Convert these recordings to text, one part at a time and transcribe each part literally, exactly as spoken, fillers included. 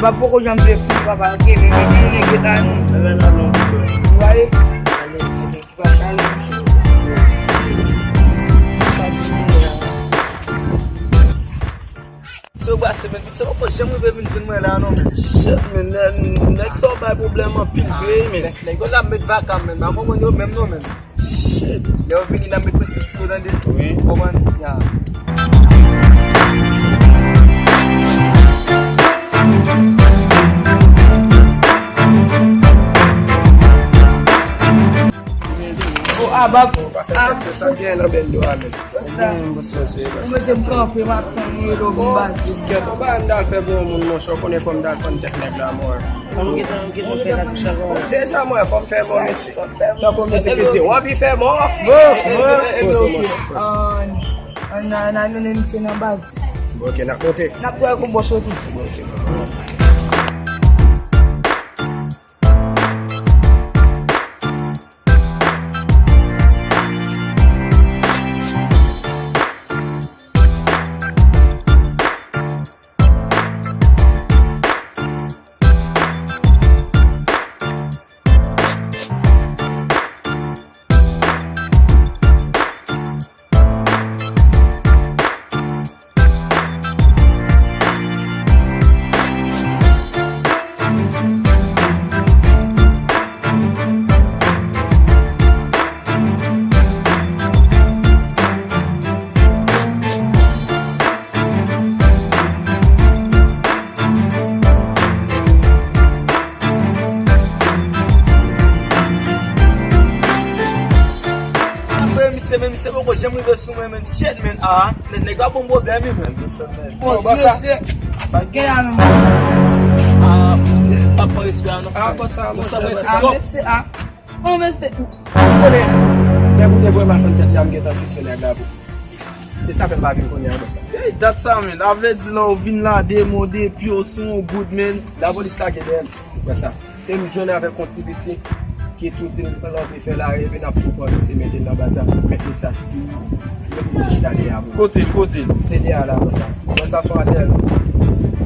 M ap poko janm vle fini, papa, ok, men, men, men, men, men, men, men, non, non, non. Ou ale? Ale, se ki pa chale, mouche. Se pa di mwen la. Se yo brase, men, se poko janm rive vin jwenn mwen la, non, men. Shit, men, nèg, nèg sa yo bay pwoblèm anpil vre, men. Nèg, nèg yo la met vaka, men. M pa konprann yo menm, non, men. Shit. Lè yo vini, n ap met presyon sou yo, tande. Wi. Ou konprann? Ya. Oh, ah, bab. Ou pa fè tèt yo, sa gen nan bendo a, men. Sa gen, bosè, se, ou mete m kanpe, m ap tann ou, yo, m baz. Kèt, ou pa m dal fè bon moun, monchè, ou konnen fò m dal fann tèt nèg la, mwen. Ou gentan, ou gentan fè la touche ankò. Deja, mwen, fò m fè bon, mesye. Tankou misye ki di, w anvi fè mò? Bon, bon. Poze, monchè, poze. An, an, an, an, an, misye nan baz. Ok, n ap monte. N ap wè kou bòs yo tou. Ok. Apre misye, men misye poko janm rive sou mwen, men. Shit, men, ah, nèg, nèg la bon pwoblèm, wi, men. Bon, bò sa. Sa gen la, men. Ah, pa pran respè a, non. Ah, bò sa, bò sa, bò sa. Ah, mesye, ah. Bon, mesye. Ou konnen, depi ou te voye m al fann tèt la, m gentan fikse nèg la pou. E sa fè m pa vin kounye a, bò sa. Ey, dat sa, men. A vle di, lè w vin la, de mo, de pye, w sou yon goud, men. Lapolis lage dèyè m, bò sa. E m jwenn avèk yon ti piti ki tou di l anvi fè lari, epi n ap tou pran misye mete l nan baz la. Mèt li sa. Mèt misye chita dèyè a pou. Kote l, kote l? Se dèyè a la, bò sa. Bò sa, se yon atèl.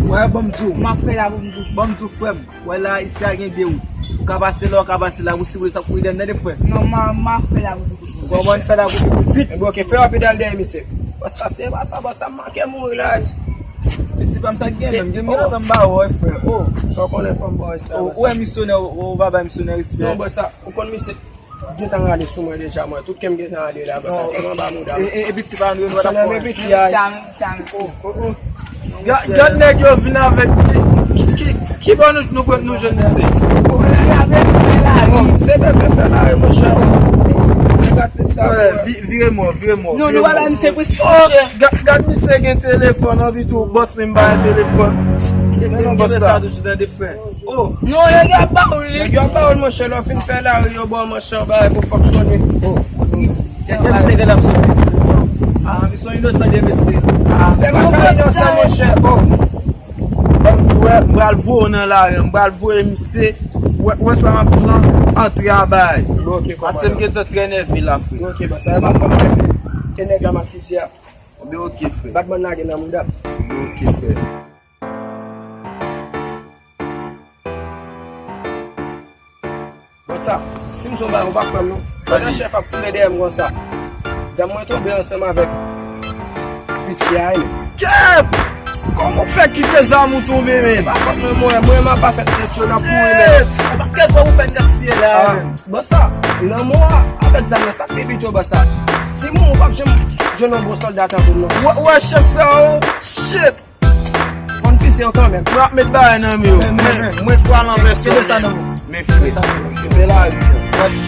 Wè, ban m di w. M ap fè la pou m tou. Ban m di w, frè m. Wè la, isi a gen de wout. Ou ka pase la, ou ka pase la, ou si w vle sa kouri dèyè m, tande, frè. Non, m a, m ap fè la pou m tou. Ou konprann, fè la pou m tou vit. Ebyen, ok, fè rapid al dèyè misye. Bò sa, se pa sa, bò sa, m manke mouri la. Piti pa m sa gen menm, gen mil antan m ba wè, frè. Oh. Sa w konnen fò m ba w respè, bò sa. Ou wè misyonè, ou, ou pa bay misyonè respè. Non, bò sa, ou konn misye gentan rale sou mwen deja, mwen. Tout kè m gentan rale la, bò sa. Tèlman ba mouda. E, e, e piti pa nou, nou pa ta piti a. Sa menm, sa menm. Oh, oh, oh. Ga-, gad nèg yo vin avèk ki, ki, ki, ki bò nou, nou, nou jwenn misye? Oh, se bezwen fè lari, monchè. Nèg la tèt sa. Wè, vi-, vire mò, vire mò, non, vire nou pa mò. Bay misye plis, oh, monchè. Ga-, gad misye gen telefòn, anvi tou, bòs menm pa gen telefòn. Men non, bòs la. Sa toujou tande, frè. Oh. Non, nèg yo ap ba w li. Nèg yo ap ba w l, monchè, lè w fin fè lari, yo ba w manchè anba pou fonksyone. Oh. Kèt, kèt, misye gen l ap sote. Ah, misye yon inosan de mesye. Se pa ka inosan, monchè. Oh. Ban m di w, m pral voye w nan lari, m pral voye misye. Wè, wè sa m ap di w lan, antre a bay. Bon, ok, kòmandan. Paske m gentan trè nève la, frè. Ok, bòs, sa va fè m. E nèg la m ap fize a. Ebyen, ok, frè. Batman lage nan mouda. Ebyen, ok, frè. Bòs sa, si m son bagay, ou pa kwè m non. Pandan chèf ap tire dèyè m konsa, zam mwen tonbe ansanm avèk piti a, men. Kèt! Kòman w fè kite zam ou tonbe, men? E pa fòt mwen, mwen, mwen, m ap pa fè tèt yo nan pouri, men. Shit! Kèt, kòman w fè gaspiye la, men? Bòs sa, lanmò a, avèk zam nan, sa k pi pito, bòs sa. Si m mouri, ou p ap janm jwenn yon bon sòlda tankou m non. Wè, wè chèf sa, oh, shit! Fò n fize yo kanmenm. Mwen ap met bagay nan men yo. Men, men, men. Mwen pral anvèse yo, men. Men frè, yo fè lavi.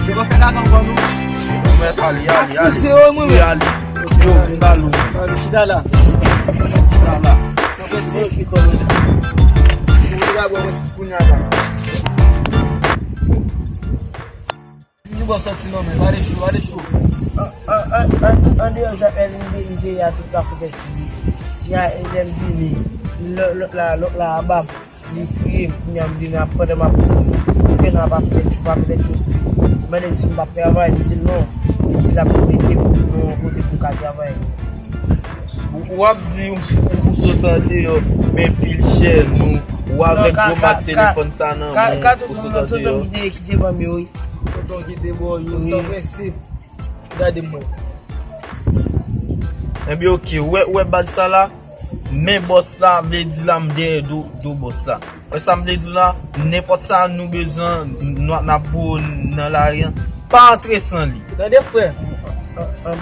Yo pa fè kaka ankò non. Mwen ale, ale, ale. Fize yo, mwen, men. Ale. Yo, vin ba nou. Chita la. Chita la. San fè senk li kòmandan. Mwen pa bwè mwen si kounye a la. Ki bò sòti non, men, pa de cho, pa de cho. An, an, an, an, andeyò Jan Èl, m te, m te a tout ka fè tèt chou. Nya, e lè m vini, lò, lòt la, lòt la aba m, li touye m, kounye a m vini ap, pandan m ap kouri, m jwenn aba fè tèt chou, pa fè tèt chou di. M mande l si m p ap travay, li di l non. Li di l ap mete m nan yon kote pou m ka travay. Ou, w ap di ou, ou sot andeyò, men pil chè nou. Ou avèk gwo mak telefòn sa nan men w, ou sot an deyò. Tonton ki te, ki te ban m yo, wi. Tonton ki te ban w yo, san prensip. Gade mwen. Enben, oke, ou wè, ou wè baz sa la? Men bòs la, vle di la, m dèyè do, do bòs la. Wè sa m vle di w la, nenpòt sa nou bezwen, nou, n ap voye w nan lari an. Pa antre san li. Tande, frè. An, an,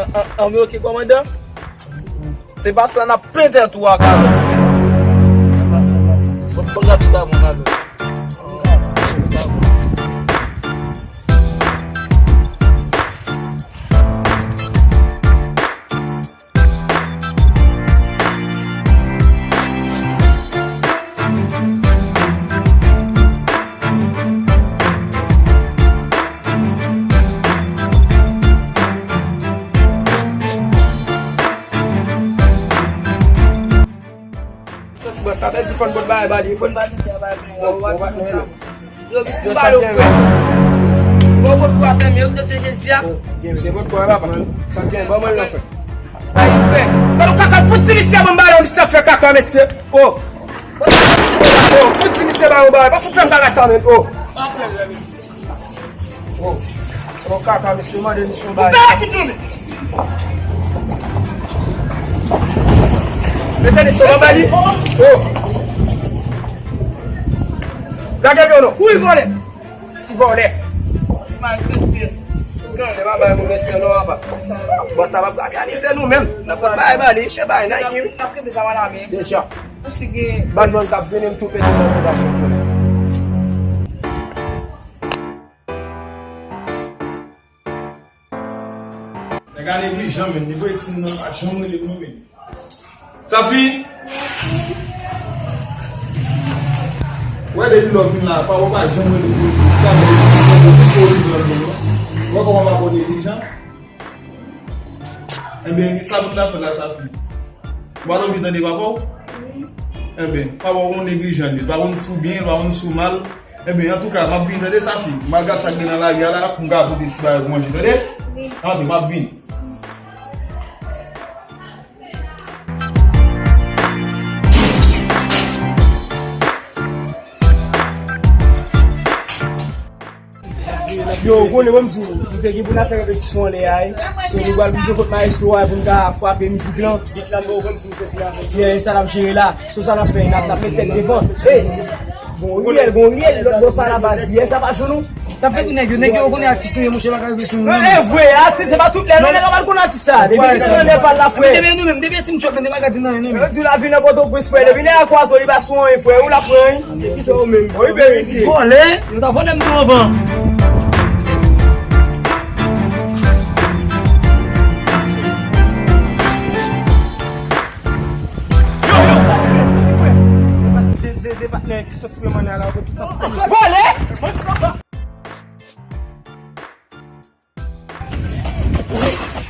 an, men oke, kòmandan. Se pa sa n ap plen tèt ou a kalòt, frè. Bon, bon, gade tout a bon, kalòt. Soti bòs sa, te di fò n pot bagay ba li, fò n. Yo, misye, m pale w, frè. Bon, bon, kwa, sè m, yo, te fè Jezi a. Se bon, kwa, papa. Sa gen, ban mwen l nan, frè. Ba li, frè. Ban nou kaka, fout ti misye, ban m ba yo, misye ap fè kaka, mesye. Oh. Oh, fout ti misye, ba yo, ba yo. Pa fout fè m bagay sa, menm. Oh. Oh, oh, kaka, mesye, mande misye yon bagay. Mete misye yon bagay. Oh. Lage pye w non. Wi, vòlè. Ti vòlè. Ti maltrete. Se pa bay moun mesye non, apa. Bon, sa va òganize nou menm. N ap bay ba li, se bay Nike, wi. N ap kenbe sa, madame. Deja. Ou si gen. Badman k ap vini, m tou pete nan fondasyon, frè. Nèg la neglijan, men. Li voye timoun nan, pa janm rele l non, men. Safi! Wè, depi lè w vin la, pa, ou pa janm rele l. Ou pa janm rele l. Ou pa janm rele l. Ou wè kòman papa w neglijan? Enben, sa pou n ta fè la, Safi? Ou pa t anvi tande papa w? Enben, papa w yon neglijan, li pa konn si w byen, li pa konn si w mal. Enben, antouka, m ap vini tande, Safi. M al gad sa k gen nan lari a la, pou m ka pote ti bagay pou manje, tande? Antre, m ap vini. Yo, ou konnen, mwen, m di w, nou te gen pou n al fè repetisyon anlè a, wi. So, nou pral rive kot mayestwo a pou n ka frape mizik lan. Bit lan, bon, ou konn si misye fini avèk. Yeah, e sa n ap jere la. So, sa n ap fè, n ap, n ap met tèt devan. Hey! Gon riyèl, gon riyèl, lòt bò sa la baz. Yè, sa pa jwenn ou? T ap fè ki nèg yo, nèg yo konnen atis nou ye, monchè, pa ka rive sou nou. Non, e vre, atis, se pa tout lè, non, nèg yo pa konn atis sa. Depi ki tan nan lè pa l la, frè. Depi nou menm, depi ti m chòp, men, pa ka di m nan, non, men. Yo di lavi nan Pòtoprens, frè, depi lè a kwazo, li pa sou anyen, frè, ou la pran, wi. Se ki sa ou menm? Wi, bebe, mesye. Vòlè, yo ta vòlè m tou anvan. Yo, yo, sa ki frè? De, de, de patnè ki sot fouye manlè a la, yo tout ap fouye. Vòlè!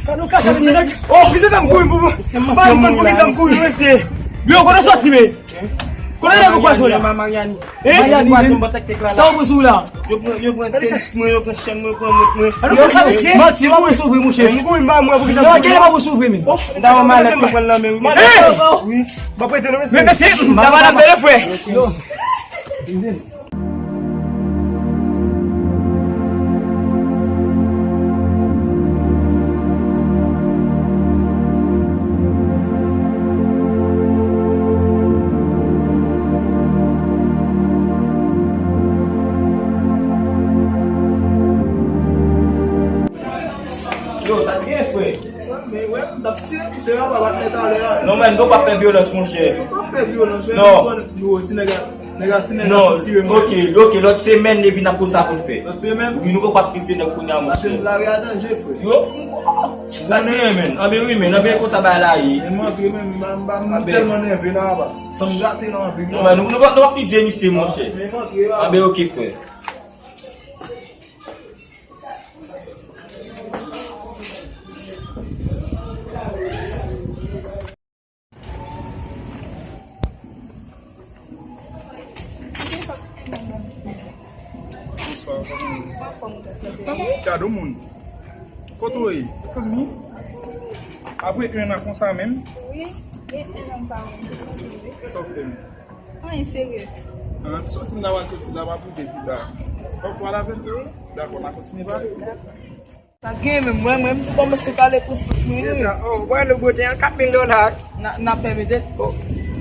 Kado kaka, mesye, nèg. Oh, mesye, sa m kouri pou, pou. M pa konn pou ki sa m kouri, mesye. Yo, kote w soti, men? Kote nèg ou kwaze w la? Maryani. Hein? Maryani, men. Sa w pran sou w la? Yo pran, yo pran tenis mwen, yo pran chèn mwen, yo pran mont mwen. Yo, sa, mesye, manti, pa pran sou vre, monchè. M kouri, m pa mwen pou ki sa m kouri. Yo, kèlè pa pran sou vre, men. M ta wè malèt yo pran nan men, wi. Hein? Wi. M ap rete non, mesye. Men, mesye, m ta pale avè w, frè. Yo. Yo, sa t gen, frè? Men wè, m t ap tire misye a, pa bat nèt alè a. Non, men, nou p ap fè vyolans, monchè. Nou p ap fè vyolans, men. Non. Nou, si nèg la, nèg la, si nèg la sot tire mwen. Ok, ok, lòt semèn, epi n ap konn sa pou n fè. Lòt semèn? Wi, nou p ap fikse nèg kounye a, monchè. Paske lari a danje, frè. Yo, sa t gen, men. Anben wi, men, anben konsa bagay la ye. Men m antre, men, m pa, m pa, m tèlman nève la, apa. San m gate nan anpil. Non, men, nou, nou p ap, nou p ap fizye misye, monchè. Men m antre la. Anben ok, frè. Bonswa, kòman w ye? Sa va? Gade yon moun. Kote w ye? Apre en an konsa menm? Wi, e en an m pa wè w. Sa w fè menm? Mwen serye. Ah, soti m la, w al soti la, w ap rive pita. Fòk w al avè l tou wi. Dakò, n a kontinye pale. Sa gen menm, mwen, mwen, m te kòmanse pale plis plis mwen. Deja, oh, wè nou goute an kat mil dola. N a, n a pèmete. Oh.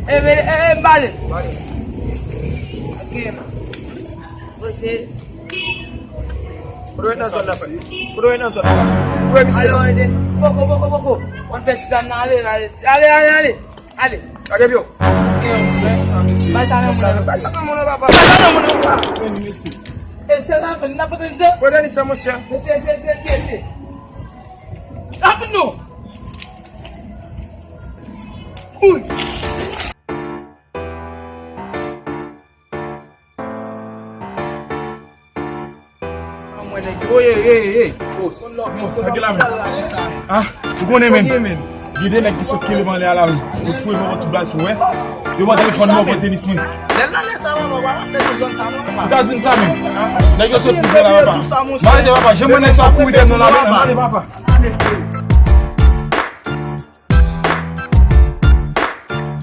E, e, e, e, m pale. Pale. Sa gen menm. Mwen se Kote w nan zòn nan, frè? Kote w nan zòn nan? Fwe misye. Ale, ale. Poko, poko, poko. W ap fè ti dam nan ale, ale. Ale, ale, ale. Ale. Gade byen. Bay sa nan mwen. Bay sa nan mwen, papa. Bay sa nan mwen, papa. Fwe misye. E se la, fè, n ap fè misye. Kote misye, monchè? Mesye, mesye, mesye, mesye. Rapid nou. Kouri. Oye, ye, ye. Sa gen la menm? Ah, ou konnen menm. Gen de nèg ki sot kenbe m anlè a la menm. Yo fouye m anba tout bal sou wè. Yo pran telefòn mwen, pran tenis mwen. Lè l nan lè sa, papa, papa, se nan zòn sa, non, papa. Ou ta di m sa menm? Nèg yo sot fizye la, papa. M arete, papa. Jan mwen nèg sa ap kouri dèyè m nan la, men, ale, papa. Ale, frè.